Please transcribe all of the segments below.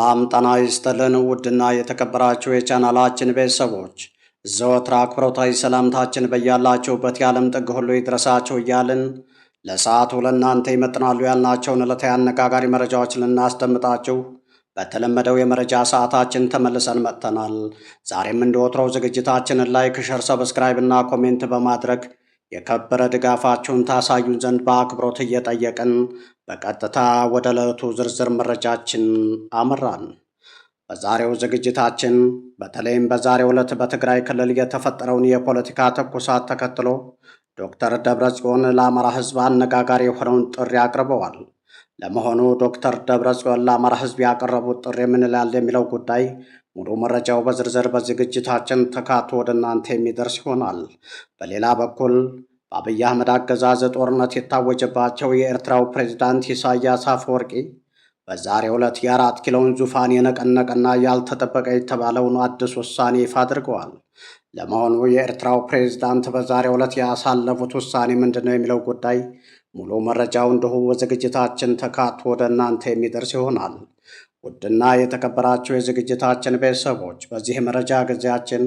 ሰላም ጤና ይስጥልን። ውድና የተከበራችሁ የቻናላችን ቤተሰቦች፣ ዘወትር አክብሮታዊ ሰላምታችን በያላችሁበት የዓለም ጥግ ሁሉ ይድረሳችሁ እያልን ለሰዓቱ ለእናንተ ይመጥናሉ ያልናቸውን ዕለታዊ አነጋጋሪ መረጃዎች ልናስደምጣችሁ በተለመደው የመረጃ ሰዓታችን ተመልሰን መጥተናል። ዛሬም እንደ ወትሮው ዝግጅታችንን like፣ share፣ subscribe እና comment በማድረግ የከበረ ድጋፋችሁን ታሳዩን ዘንድ በአክብሮት እየጠየቅን በቀጥታ ወደ ዕለቱ ዝርዝር መረጃችን አመራን። በዛሬው ዝግጅታችን በተለይም በዛሬው ዕለት በትግራይ ክልል የተፈጠረውን የፖለቲካ ትኩሳት ተከትሎ ዶክተር ደብረጽዮን ለአማራ ሕዝብ አነጋጋሪ የሆነውን ጥሪ አቅርበዋል። ለመሆኑ ዶክተር ደብረጽዮን ለአማራ ሕዝብ ያቀረቡት ጥሪ ምን ይላል የሚለው ጉዳይ ሙሉ መረጃው በዝርዝር በዝግጅታችን ተካቶ ወደ እናንተ የሚደርስ ይሆናል። በሌላ በኩል በአብይ አህመድ አገዛዝ ጦርነት የታወጀባቸው የኤርትራው ፕሬዚዳንት ኢሳያስ አፈወርቂ በዛሬው ዕለት የ4 ኪሎውን ዙፋን የነቀነቀና ያልተጠበቀ የተባለውን አዲስ ውሳኔ ይፋ አድርገዋል። ለመሆኑ የኤርትራው ፕሬዚዳንት በዛሬው ዕለት ያሳለፉት ውሳኔ ምንድን ነው የሚለው ጉዳይ ሙሉ መረጃው እንዲሁ በዝግጅታችን ተካቶ ወደ እናንተ የሚደርስ ይሆናል። ውድና የተከበራችሁ የዝግጅታችን ቤተሰቦች፣ በዚህ መረጃ ጊዜያችን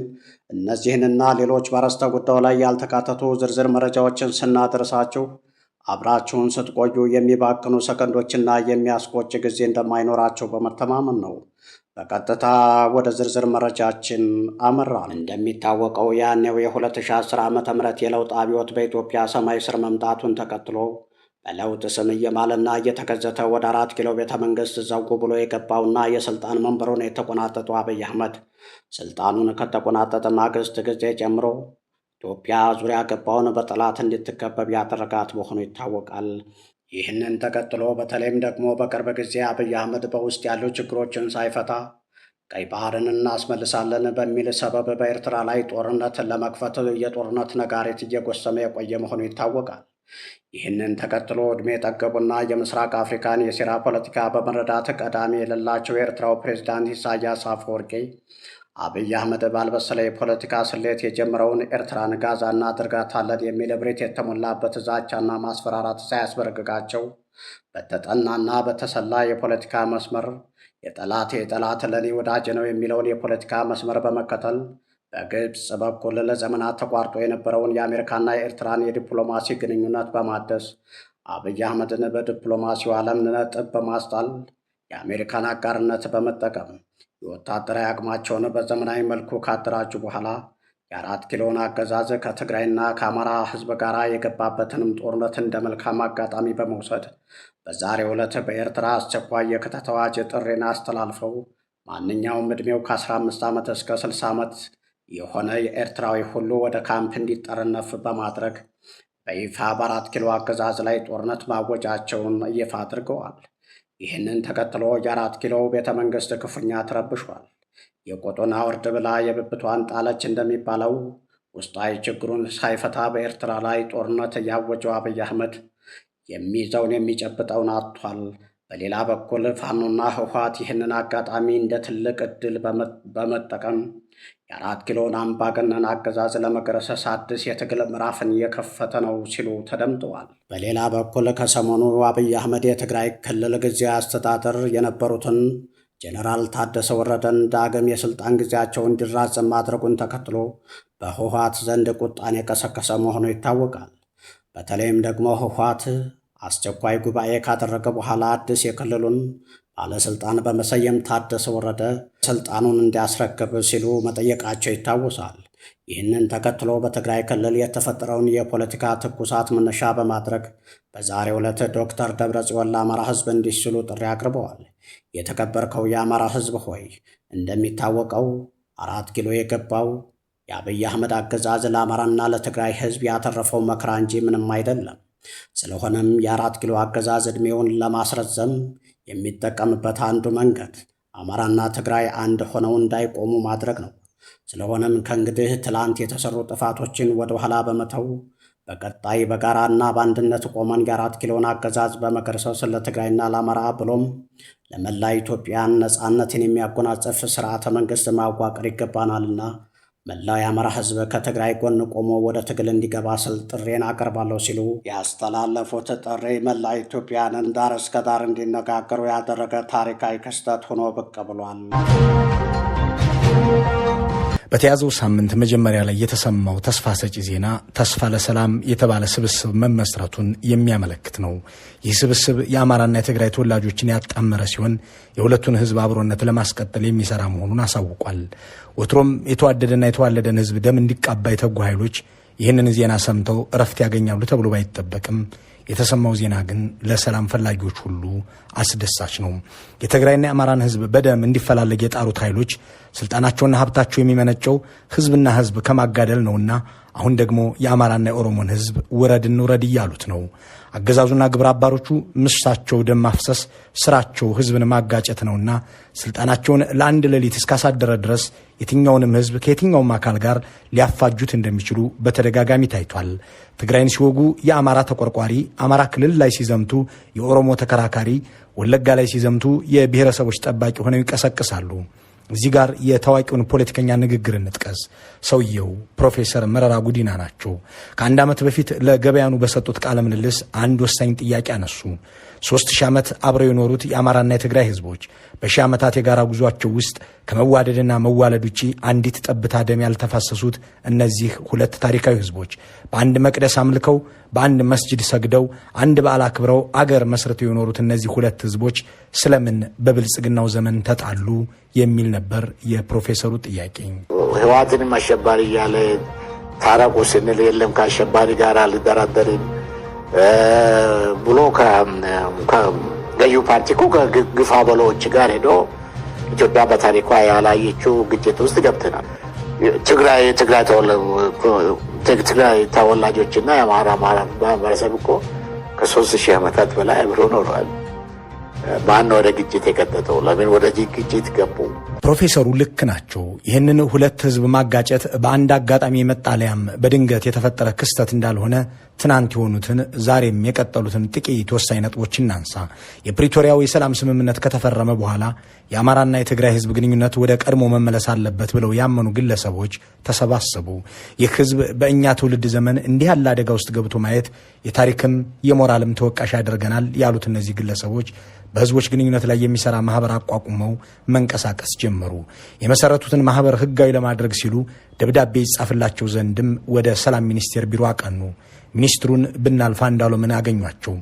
እነዚህንና ሌሎች በአርዕስተ ጉዳዩ ላይ ያልተካተቱ ዝርዝር መረጃዎችን ስናደርሳችሁ አብራችሁን ስትቆዩ የሚባክኑ ሰከንዶችና የሚያስቆጭ ጊዜ እንደማይኖራቸው በመተማመን ነው። በቀጥታ ወደ ዝርዝር መረጃችን አመራን። እንደሚታወቀው ያኔው የ2010 ዓ ም የለውጥ አብዮት በኢትዮጵያ ሰማይ ስር መምጣቱን ተከትሎ በለውጥ ስም እየማለና እየተገዘተ ወደ 4 ኪሎ ቤተ መንግስት ዘው ብሎ የገባውና የስልጣን መንበሩን የተቆናጠጠው አብይ አህመድ ስልጣኑን ከተቆናጠጠ ማግስት ጊዜ ጀምሮ ኢትዮጵያ ዙሪያ ገባውን በጠላት እንድትከበብ ያደረጋት መሆኑ ይታወቃል። ይህንን ተከትሎ በተለይም ደግሞ በቅርብ ጊዜ አብይ አህመድ በውስጥ ያሉ ችግሮችን ሳይፈታ ቀይ ባህርን እናስመልሳለን በሚል ሰበብ በኤርትራ ላይ ጦርነት ለመክፈት የጦርነት ነጋሪት እየጎሰመ የቆየ መሆኑ ይታወቃል። ይህንን ተከትሎ ዕድሜ የጠገቡና የምስራቅ አፍሪካን የሴራ ፖለቲካ በመረዳት ቀዳሚ የሌላቸው የኤርትራው ፕሬዚዳንት ኢሳያስ አፈወርቂ አብይ አህመድ ባልበሰለ የፖለቲካ ስሌት የጀመረውን ኤርትራን ጋዛ እናደርጋታለን የሚል እብሪት የተሞላበት ዛቻና ማስፈራራት ሳያስበረግጋቸው በተጠናና በተሰላ የፖለቲካ መስመር የጠላት የጠላት ለኔ ወዳጅ ነው የሚለውን የፖለቲካ መስመር በመከተል በግብፅ በኩል ለዘመናት ተቋርጦ የነበረውን የአሜሪካና የኤርትራን የዲፕሎማሲ ግንኙነት በማደስ አብይ አህመድን በዲፕሎማሲው ዓለም ነጥብ በማስጣል የአሜሪካን አጋርነት በመጠቀም የወታደራዊ አቅማቸውን በዘመናዊ መልኩ ካደራጁ በኋላ የ4 ኪሎን አገዛዝ ከትግራይና ከአማራ ሕዝብ ጋር የገባበትንም ጦርነት እንደ መልካም አጋጣሚ በመውሰድ በዛሬው ዕለት በኤርትራ አስቸኳይ የክተት አዋጅ ጥሪን አስተላልፈው ማንኛውም ዕድሜው ከ15 ዓመት እስከ 60 ዓመት የሆነ የኤርትራዊ ሁሉ ወደ ካምፕ እንዲጠረነፍ በማድረግ በይፋ በ4 ኪሎ አገዛዝ ላይ ጦርነት ማወጃቸውን ይፋ አድርገዋል። ይህንን ተከትሎ የ4 ኪሎ ቤተ መንግስት ክፉኛ ተረብሿል። የቆጡን አውርድ ብላ የብብቷን ጣለች እንደሚባለው ውስጣዊ ችግሩን ሳይፈታ በኤርትራ ላይ ጦርነት ያወጀው አብይ አህመድ የሚይዘውን የሚጨብጠውን አጥቷል። በሌላ በኩል ፋኖና ህወሓት ይህንን አጋጣሚ እንደ ትልቅ ዕድል በመጠቀም የ4 ኪሎን አምባገነን አገዛዝ ለመገረሰስ አዲስ የትግል ምዕራፍን እየከፈተ ነው ሲሉ ተደምጠዋል። በሌላ በኩል ከሰሞኑ አብይ አህመድ የትግራይ ክልል ጊዜያዊ አስተዳደር የነበሩትን ጄኔራል ታደሰ ወረደን ዳግም የስልጣን ጊዜያቸው እንዲራዘም ማድረጉን ተከትሎ በህወሓት ዘንድ ቁጣን የቀሰቀሰ መሆኑ ይታወቃል። በተለይም ደግሞ ህወሓት አስቸኳይ ጉባኤ ካደረገ በኋላ አዲስ የክልሉን ባለስልጣን በመሰየም ታደሰ ወረደ ስልጣኑን እንዲያስረክብ ሲሉ መጠየቃቸው ይታወሳል። ይህንን ተከትሎ በትግራይ ክልል የተፈጠረውን የፖለቲካ ትኩሳት መነሻ በማድረግ በዛሬው ዕለት ዶክተር ደብረጽዮን ለአማራ ሕዝብ እንዲህ ሲሉ ጥሪ አቅርበዋል። የተከበርከው የአማራ ሕዝብ ሆይ፣ እንደሚታወቀው 4 ኪሎ የገባው የአብይ አህመድ አገዛዝ ለአማራና ለትግራይ ሕዝብ ያተረፈው መከራ እንጂ ምንም አይደለም። ስለሆነም የ4 ኪሎ አገዛዝ ዕድሜውን ለማስረዘም የሚጠቀምበት አንዱ መንገድ አማራና ትግራይ አንድ ሆነው እንዳይቆሙ ማድረግ ነው። ስለሆነም ከእንግዲህ ትላንት የተሰሩ ጥፋቶችን ወደ ኋላ በመተው በቀጣይ በጋራና በአንድነት ቆመን የ4 ኪሎን አገዛዝ በመገርሰስ ለትግራይና ለአማራ ብሎም ለመላ ኢትዮጵያን ነፃነትን የሚያጎናጽፍ ስርዓተ መንግስት ማዋቀር ይገባናልና መላው የአማራ ህዝብ ከትግራይ ጎን ቆሞ ወደ ትግል እንዲገባ ስል ጥሪዬን አቀርባለሁ ሲሉ ያስተላለፉት ጥሪ መላ ኢትዮጵያንን ዳር እስከ ዳር እንዲነጋገሩ ያደረገ ታሪካዊ ክስተት ሆኖ ብቅ ብሏል። በተያዘው ሳምንት መጀመሪያ ላይ የተሰማው ተስፋ ሰጪ ዜና ተስፋ ለሰላም የተባለ ስብስብ መመስረቱን የሚያመለክት ነው። ይህ ስብስብ የአማራና የትግራይ ተወላጆችን ያጣመረ ሲሆን የሁለቱን ህዝብ አብሮነት ለማስቀጠል የሚሰራ መሆኑን አሳውቋል። ወትሮም የተዋደደና የተዋለደን ህዝብ ደም እንዲቃባ የተጉ ኃይሎች ይህንን ዜና ሰምተው እረፍት ያገኛሉ ተብሎ ባይጠበቅም የተሰማው ዜና ግን ለሰላም ፈላጊዎች ሁሉ አስደሳች ነው። የትግራይና የአማራን ህዝብ በደም እንዲፈላለግ የጣሩት ኃይሎች ስልጣናቸውና ሀብታቸው የሚመነጨው ህዝብና ህዝብ ከማጋደል ነውና አሁን ደግሞ የአማራና የኦሮሞን ህዝብ ውረድ እንውረድ እያሉት ነው። አገዛዙና ግብረ አባሮቹ ምሳቸው ደም ማፍሰስ፣ ስራቸው ህዝብን ማጋጨት ነውና ስልጣናቸውን ለአንድ ሌሊት እስካሳደረ ድረስ የትኛውንም ህዝብ ከየትኛውም አካል ጋር ሊያፋጁት እንደሚችሉ በተደጋጋሚ ታይቷል። ትግራይን ሲወጉ የአማራ ተቆርቋሪ፣ አማራ ክልል ላይ ሲዘምቱ የኦሮሞ ተከራካሪ፣ ወለጋ ላይ ሲዘምቱ የብሔረሰቦች ጠባቂ ሆነው ይቀሰቅሳሉ። እዚህ ጋር የታዋቂውን ፖለቲከኛ ንግግር እንጥቀስ። ሰውየው ፕሮፌሰር መረራ ጉዲና ናቸው። ከአንድ ዓመት በፊት ለገበያኑ በሰጡት ቃለ ምልልስ አንድ ወሳኝ ጥያቄ አነሱ። 3000 ዓመት አብረው የኖሩት የአማራና የትግራይ ህዝቦች በሺህ ዓመታት የጋራ ጉዟቸው ውስጥ ከመዋደድና መዋለድ ውጪ አንዲት ጠብታ ደም ያልተፋሰሱት እነዚህ ሁለት ታሪካዊ ህዝቦች በአንድ መቅደስ አምልከው፣ በአንድ መስጅድ ሰግደው፣ አንድ በዓል አክብረው አገር መስርተው የኖሩት እነዚህ ሁለት ህዝቦች ስለምን በብልጽግናው ዘመን ተጣሉ የሚል ነበር የፕሮፌሰሩ ጥያቄ። ህወሓትንም አሸባሪ እያለ ታረቁ ስንል የለም ከአሸባሪ ጋር አልደራደርም ብሎ ከገዢው ፓርቲ እኮ ከግፋ በሎዎች ጋር ሄዶ ኢትዮጵያ በታሪኳ ያላየችው ግጭት ውስጥ ገብተናል። ትግራይ ተወላጆችና የአማራ ማህበረሰብ እኮ ከ3000 ዓመታት በላይ አብሮ ኖረዋል። ማን ወደ ግጭት የከተተው? ለምን ወደ ግጭት ገቡ? ፕሮፌሰሩ ልክ ናቸው። ይህንን ሁለት ህዝብ ማጋጨት በአንድ አጋጣሚ የመጣለያም በድንገት የተፈጠረ ክስተት እንዳልሆነ ትናንት የሆኑትን ዛሬም የቀጠሉትን ጥቂት ወሳኝ ነጥቦች እናንሳ። የፕሪቶሪያው የሰላም ስምምነት ከተፈረመ በኋላ የአማራና የትግራይ ህዝብ ግንኙነት ወደ ቀድሞ መመለስ አለበት ብለው ያመኑ ግለሰቦች ተሰባሰቡ። ይህ ህዝብ በእኛ ትውልድ ዘመን እንዲህ ያለ አደጋ ውስጥ ገብቶ ማየት የታሪክም የሞራልም ተወቃሽ ያደርገናል ያሉት እነዚህ ግለሰቦች በህዝቦች ግንኙነት ላይ የሚሰራ ማህበር አቋቁመው መንቀሳቀስ ጀመሩ። የመሰረቱትን ማህበር ህጋዊ ለማድረግ ሲሉ ደብዳቤ ይጻፍላቸው ዘንድም ወደ ሰላም ሚኒስቴር ቢሮ አቀኑ። ሚኒስትሩን ብናልፍ አንዱዓለምን አገኟቸው።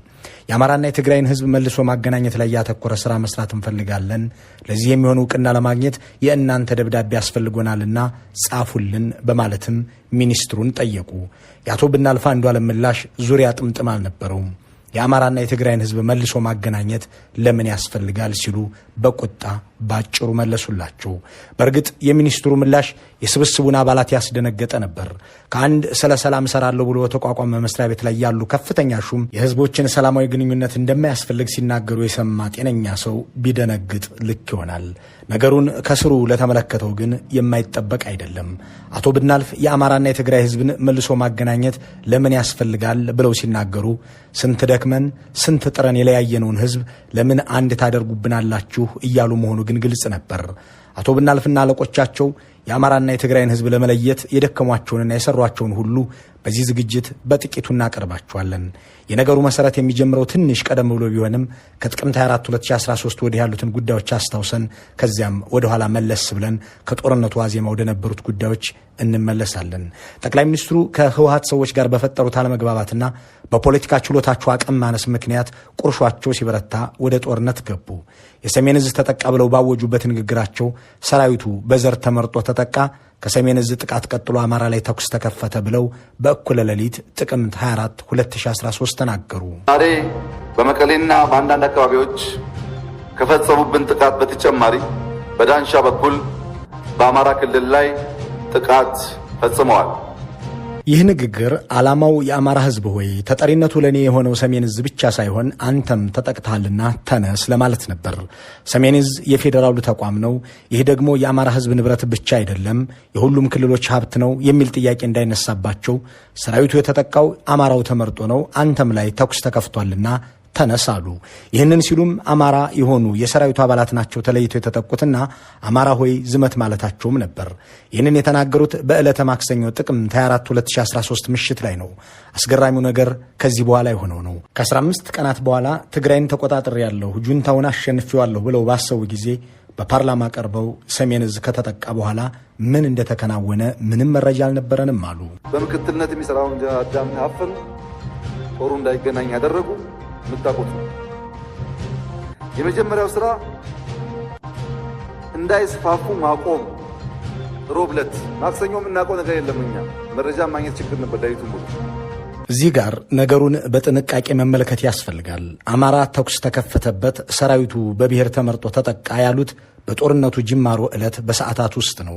የአማራና የትግራይን ህዝብ መልሶ ማገናኘት ላይ ያተኮረ ስራ መስራት እንፈልጋለን። ለዚህ የሚሆን እውቅና ለማግኘት የእናንተ ደብዳቤ ያስፈልጎናልና ጻፉልን በማለትም ሚኒስትሩን ጠየቁ። የአቶ ብናልፍ አንዱዓለም ምላሽ ዙሪያ ጥምጥም አልነበረውም። የአማራና የትግራይን ህዝብ መልሶ ማገናኘት ለምን ያስፈልጋል ሲሉ በቁጣ ባጭሩ መለሱላቸው። በእርግጥ የሚኒስትሩ ምላሽ የስብስቡን አባላት ያስደነገጠ ነበር። ከአንድ ስለ ሰላም እሰራለሁ ብሎ በተቋቋመ መስሪያ ቤት ላይ ያሉ ከፍተኛ ሹም የህዝቦችን ሰላማዊ ግንኙነት እንደማያስፈልግ ሲናገሩ የሰማ ጤነኛ ሰው ቢደነግጥ ልክ ይሆናል። ነገሩን ከስሩ ለተመለከተው ግን የማይጠበቅ አይደለም። አቶ ብናልፍ የአማራና የትግራይ ህዝብን መልሶ ማገናኘት ለምን ያስፈልጋል ብለው ሲናገሩ ስንት ደክመን ስንት ጥረን የለያየነውን ህዝብ ለምን አንድ ታደርጉብናላችሁ እያሉ መሆኑ ግን ግልጽ ነበር። አቶ ብናልፍና አለቆቻቸው የአማራና የትግራይን ህዝብ ለመለየት የደከሟቸውንና የሰሯቸውን ሁሉ በዚህ ዝግጅት በጥቂቱ እናቀርባቸዋለን። የነገሩ መሰረት የሚጀምረው ትንሽ ቀደም ብሎ ቢሆንም ከጥቅምት 24 2013 ወዲህ ያሉትን ጉዳዮች አስታውሰን ከዚያም ወደኋላ መለስ ብለን ከጦርነቱ ዋዜማ ወደ ነበሩት ጉዳዮች እንመለሳለን። ጠቅላይ ሚኒስትሩ ከህወሓት ሰዎች ጋር በፈጠሩት አለመግባባትና በፖለቲካ ችሎታቸው አቅም ማነስ ምክንያት ቁርሿቸው ሲበረታ ወደ ጦርነት ገቡ። የሰሜን እዝ ተጠቃ ብለው ባወጁበት ንግግራቸው ሰራዊቱ በዘር ተመርጦ ተጠቃ፣ ከሰሜን እዝ ጥቃት ቀጥሎ አማራ ላይ ተኩስ ተከፈተ ብለው በእኩለ ሌሊት ጥቅምት 24 2013 ተናገሩ። ዛሬ በመቀሌና በአንዳንድ አካባቢዎች ከፈጸሙብን ጥቃት በተጨማሪ በዳንሻ በኩል በአማራ ክልል ላይ ጥቃት ፈጽመዋል። ይህ ንግግር ዓላማው የአማራ ሕዝብ ሆይ ተጠሪነቱ ለእኔ የሆነው ሰሜን እዝ ብቻ ሳይሆን አንተም ተጠቅተሃልና ተነስ ለማለት ነበር። ሰሜን እዝ የፌዴራሉ ተቋም ነው። ይህ ደግሞ የአማራ ሕዝብ ንብረት ብቻ አይደለም፣ የሁሉም ክልሎች ሀብት ነው የሚል ጥያቄ እንዳይነሳባቸው ሰራዊቱ የተጠቃው አማራው ተመርጦ ነው፣ አንተም ላይ ተኩስ ተከፍቷልና ተነስ አሉ። ይህንን ሲሉም አማራ የሆኑ የሰራዊቱ አባላት ናቸው ተለይተው የተጠቁትና አማራ ሆይ ዝመት ማለታቸውም ነበር። ይህንን የተናገሩት በዕለተ ማክሰኞ ጥቅምት 24 2013 ምሽት ላይ ነው። አስገራሚው ነገር ከዚህ በኋላ የሆነው ነው። ከ15 ቀናት በኋላ ትግራይን ተቆጣጥሬያለሁ፣ ጁንታውን አሸንፌዋለሁ ብለው ባሰቡ ጊዜ በፓርላማ ቀርበው ሰሜን እዝ ከተጠቃ በኋላ ምን እንደተከናወነ ምንም መረጃ አልነበረንም አሉ። በምክትልነት የሚሰራውን አዳምነህ አፈኑ፣ ጦሩ እንዳይገናኝ ያደረጉ የምታውቁት ነው። የመጀመሪያው ስራ እንዳይስፋፉ ማቆም። ሮብ ዕለት ማክሰኞ የምናውቀው ነገር የለም። እኛ መረጃ ማግኘት ችግር ነበር ሌሊቱን ሙሉ። እዚህ ጋር ነገሩን በጥንቃቄ መመልከት ያስፈልጋል። አማራ ተኩስ ተከፈተበት፣ ሰራዊቱ በብሔር ተመርጦ ተጠቃ ያሉት በጦርነቱ ጅማሮ ዕለት በሰዓታት ውስጥ ነው።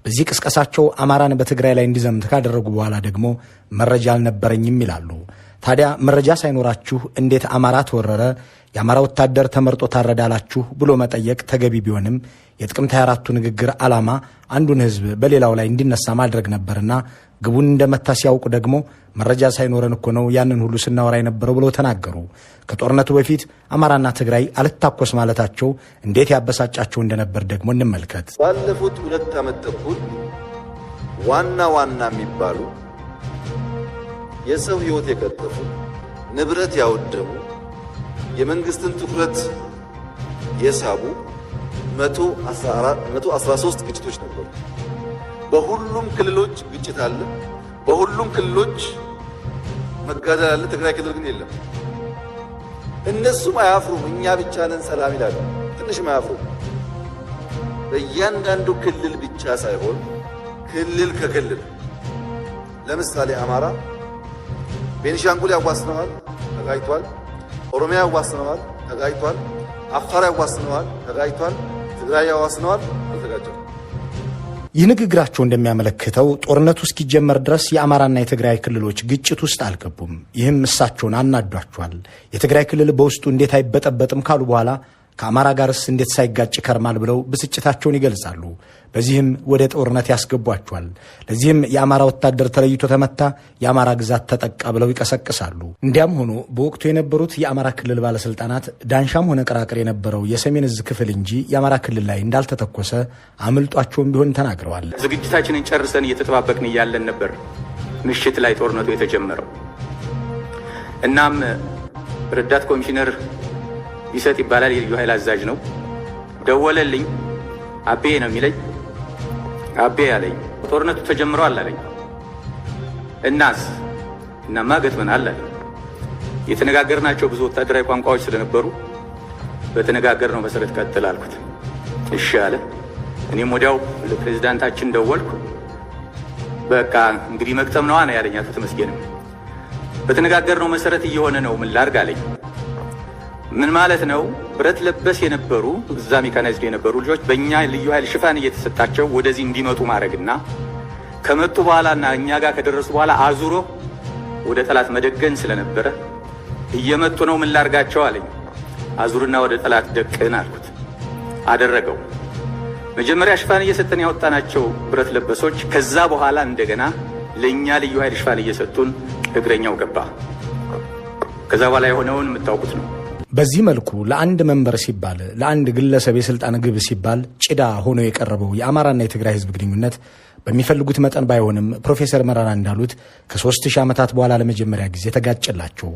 በዚህ ቅስቀሳቸው አማራን በትግራይ ላይ እንዲዘምት ካደረጉ በኋላ ደግሞ መረጃ አልነበረኝም ይላሉ። ታዲያ መረጃ ሳይኖራችሁ እንዴት አማራ ተወረረ፣ የአማራ ወታደር ተመርጦ ታረዳላችሁ ብሎ መጠየቅ ተገቢ ቢሆንም የጥቅምት 24ቱ ንግግር ዓላማ አንዱን ሕዝብ በሌላው ላይ እንዲነሳ ማድረግ ነበርና ግቡን እንደመታ ሲያውቁ ደግሞ መረጃ ሳይኖረን እኮ ነው ያንን ሁሉ ስናወራ የነበረው ብለው ተናገሩ። ከጦርነቱ በፊት አማራና ትግራይ አልታኮስ ማለታቸው እንዴት ያበሳጫቸው እንደነበር ደግሞ እንመልከት። ባለፉት 2 ዓመት ተኩል ዋና ዋና የሚባሉ የሰው ሕይወት የቀጠፉ፣ ንብረት ያወደሙ፣ የመንግስትን ትኩረት የሳቡ 113 ግጭቶች ነበሩ። በሁሉም ክልሎች ግጭት አለ። በሁሉም ክልሎች መጋደል አለ። ትግራይ ክልል ግን የለም። እነሱም አያፍሩም። እኛ ብቻ ነን ሰላም ይላሉ። ትንሽም አያፍሩም። በእያንዳንዱ ክልል ብቻ ሳይሆን ክልል ከክልል ለምሳሌ አማራ ቤኒሻንጉል ያዋስነዋል፣ ተጋጭቷል። ኦሮሚያ ያዋስነዋል፣ ተጋጭቷል። አፋር ያዋስነዋል፣ ተጋጭቷል። ትግራይ ያዋስነዋል፣ አልተጋጨም። ይህ ንግግራቸው እንደሚያመለክተው ጦርነቱ እስኪጀመር ድረስ የአማራና የትግራይ ክልሎች ግጭት ውስጥ አልገቡም። ይህም እሳቸውን አናዷቸዋል። የትግራይ ክልል በውስጡ እንዴት አይበጠበጥም ካሉ በኋላ ከአማራ ጋርስ እንዴት ሳይጋጭ ከርማል ብለው ብስጭታቸውን ይገልጻሉ። በዚህም ወደ ጦርነት ያስገቧቸዋል። ለዚህም የአማራ ወታደር ተለይቶ ተመታ፣ የአማራ ግዛት ተጠቃ ብለው ይቀሰቅሳሉ። እንዲያም ሆኖ በወቅቱ የነበሩት የአማራ ክልል ባለስልጣናት ዳንሻም ሆነ ቅራቅር የነበረው የሰሜን እዝ ክፍል እንጂ የአማራ ክልል ላይ እንዳልተተኮሰ አምልጧቸውም ቢሆን ተናግረዋል። ዝግጅታችንን ጨርሰን እየተጠባበቅን እያለን ነበር ምሽት ላይ ጦርነቱ የተጀመረው። እናም ረዳት ኮሚሽነር ይሰጥ ይባላል፣ የልዩ ኃይል አዛዥ ነው። ደወለልኝ። አቤ ነው የሚለኝ። አቤ አለኝ። ጦርነቱ ተጀምሯል አለኝ። እናስ እናማ ገጥመናል አለኝ። የተነጋገርናቸው ብዙ ወታደራዊ ቋንቋዎች ስለነበሩ በተነጋገርነው መሰረት ቀጥል አልኩት። እሺ አለ። እኔም ወዲያው ለፕሬዚዳንታችን ደወልኩ። በቃ እንግዲህ መግጠም ነዋ ነው ያለኝ አቶ ተመስገንም። በተነጋገርነው መሰረት እየሆነ ነው፣ ምን ላድርግ አለኝ። ምን ማለት ነው? ብረት ለበስ የነበሩ እዛ mechanized የነበሩ ልጆች በእኛ ልዩ ኃይል ሽፋን እየተሰጣቸው ወደዚህ እንዲመጡ ማድረግና ከመጡ በኋላና እኛ ጋር ከደረሱ በኋላ አዙሮ ወደ ጠላት መደገን ስለነበረ እየመጡ ነው፣ ምን ላርጋቸው አለኝ። አዙርና ወደ ጠላት ደቅን አልኩት። አደረገው። መጀመሪያ ሽፋን እየሰጠን ያወጣናቸው ብረት ለበሶች፣ ከዛ በኋላ እንደገና ለእኛ ልዩ ኃይል ሽፋን እየሰጡን እግረኛው ገባ። ከዛ በኋላ የሆነውን የምታውቁት ነው። በዚህ መልኩ ለአንድ መንበር ሲባል፣ ለአንድ ግለሰብ የስልጣን ግብ ሲባል ጭዳ ሆኖ የቀረበው የአማራና የትግራይ ህዝብ ግንኙነት በሚፈልጉት መጠን ባይሆንም ፕሮፌሰር መረራ እንዳሉት ከ3000 ዓመታት በኋላ ለመጀመሪያ ጊዜ ተጋጨላቸው።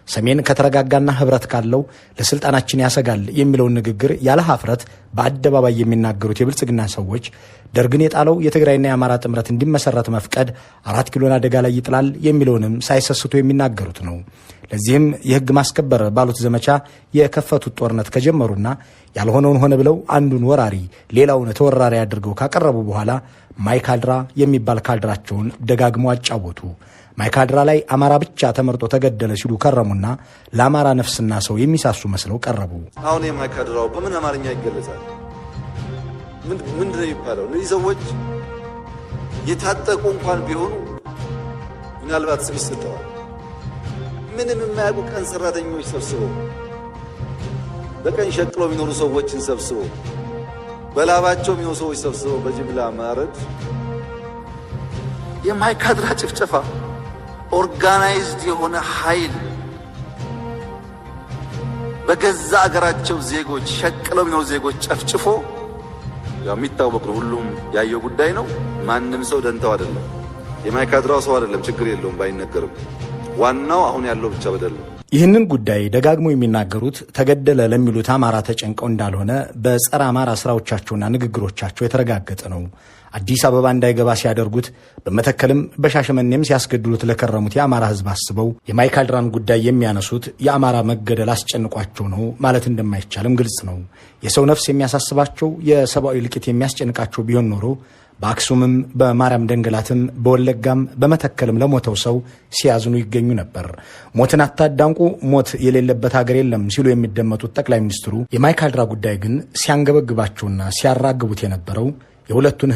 ሰሜን ከተረጋጋና ህብረት ካለው ለስልጣናችን ያሰጋል የሚለውን ንግግር ያለ ሀፍረት በአደባባይ የሚናገሩት የብልጽግና ሰዎች ደርግን የጣለው የትግራይና የአማራ ጥምረት እንዲመሰረት መፍቀድ 4 ኪሎን አደጋ ላይ ይጥላል የሚለውንም ሳይሰስቱ የሚናገሩት ነው። ለዚህም የህግ ማስከበር ባሉት ዘመቻ የከፈቱት ጦርነት ከጀመሩና ያልሆነውን ሆነ ብለው አንዱን ወራሪ ሌላውን ተወራሪ አድርገው ካቀረቡ በኋላ ማይካድራ የሚባል ካድራቸውን ደጋግመው አጫወቱ። ማይካድራ ላይ አማራ ብቻ ተመርጦ ተገደለ ሲሉ ከረሙና ለአማራ ነፍስና ሰው የሚሳሱ መስለው ቀረቡ። አሁን የማይካድራው በምን አማርኛ ይገለጻል? ምንድን ነው የሚባለው? እነዚህ ሰዎች የታጠቁ እንኳን ቢሆኑ ምናልባት ስም ይሰጠዋል። ምንም የማያውቁ ቀን ሰራተኞች ሰብስበው፣ በቀን ሸቅለው የሚኖሩ ሰዎችን ሰብስበው፣ በላባቸው የሚኖሩ ሰዎች ሰብስበው በጅምላ ማረድ፣ የማይካድራ ጭፍጨፋ organized የሆነ ኃይል በገዛ አገራቸው ዜጎች ሸቅለው የሚኖሩ ዜጎች ጨፍጭፎ ያው የሚታወቅ ነው። ሁሉም ያየው ጉዳይ ነው። ማንም ሰው ደንተው አይደለም። የማይካድራው ሰው አይደለም። ችግር የለውም ባይነገርም፣ ዋናው አሁን ያለው ብቻ በደል ነው። ይህንን ጉዳይ ደጋግሞ የሚናገሩት ተገደለ ለሚሉት አማራ ተጨንቀው እንዳልሆነ በጸረ አማራ ስራዎቻቸውና ንግግሮቻቸው የተረጋገጠ ነው። አዲስ አበባ እንዳይገባ ሲያደርጉት፣ በመተከልም በሻሸመኔም ሲያስገድሉት ለከረሙት የአማራ ሕዝብ አስበው የማይካድራን ጉዳይ የሚያነሱት የአማራ መገደል አስጨንቋቸው ነው ማለት እንደማይቻልም ግልጽ ነው። የሰው ነፍስ የሚያሳስባቸው፣ የሰብአዊ እልቂት የሚያስጨንቃቸው ቢሆን ኖሮ በአክሱምም በማርያም ደንገላትም በወለጋም በመተከልም ለሞተው ሰው ሲያዝኑ ይገኙ ነበር። ሞትን አታዳንቁ፣ ሞት የሌለበት ሀገር የለም ሲሉ የሚደመጡት ጠቅላይ ሚኒስትሩ የማይካድራ ጉዳይ ግን ሲያንገበግባቸውና ሲያራግቡት የነበረው የሁለቱን